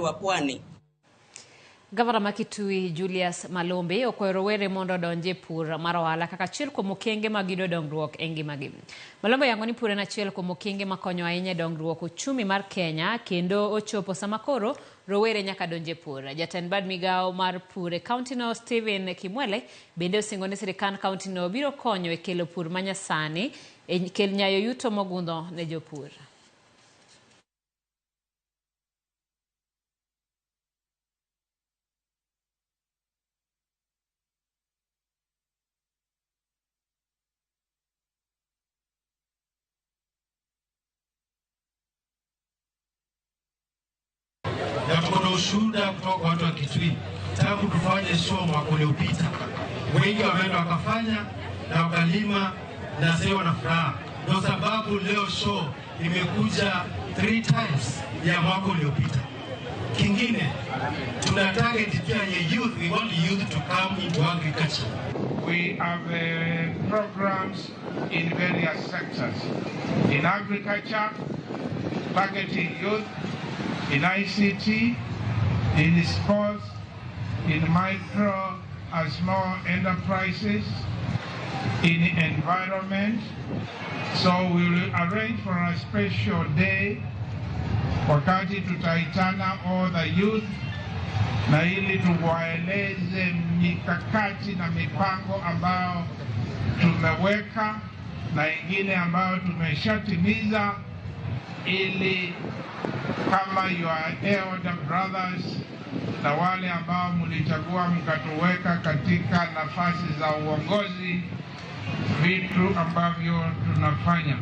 Wa Pwani. Gavana ma Kitui Julius Malombe okwayo rowere mondo odonj e pur mar ohala kaka achiel kuom okenge mag yudo dongruok e ngimagi. Malombe oyango ni pur en achiel kuom okenge makonyo ahinya e dongruok uchumi mar Kenya kendo ochopo sama koro rowere nyaka donj e pur. Jatend bad migawo mar pur e kauntino Stephen Kimwele bende osingo ni sirikand kauntino biro konyo e kelo pur manyasani e kel nyayo yuto mogundho ne jopur. Na tuko na ushuhuda kutoka kwa watu wa Kitui tangu tufanye show mwaka uliopita, wengi wameenda wakafanya na wakalima na sasa wana furaha. Ndio sababu leo show imekuja 3 times ya mwaka uliopita. Kingine tuna target pia ya youth, we want youth to come into agriculture. We have programs in various sectors. In agriculture, targeting youth, in ICT, in sports, in micro and small enterprises, in environment. So we will arrange for a special day wakati tutaitana all the youth na ili tuwaeleze mikakati na mipango ambayo tumeweka na ingine ambayo tumeshatimiza, ili kama your elder brothers na wale ambao mlichagua mkatuweka katika nafasi za uongozi, vitu ambavyo tunafanya.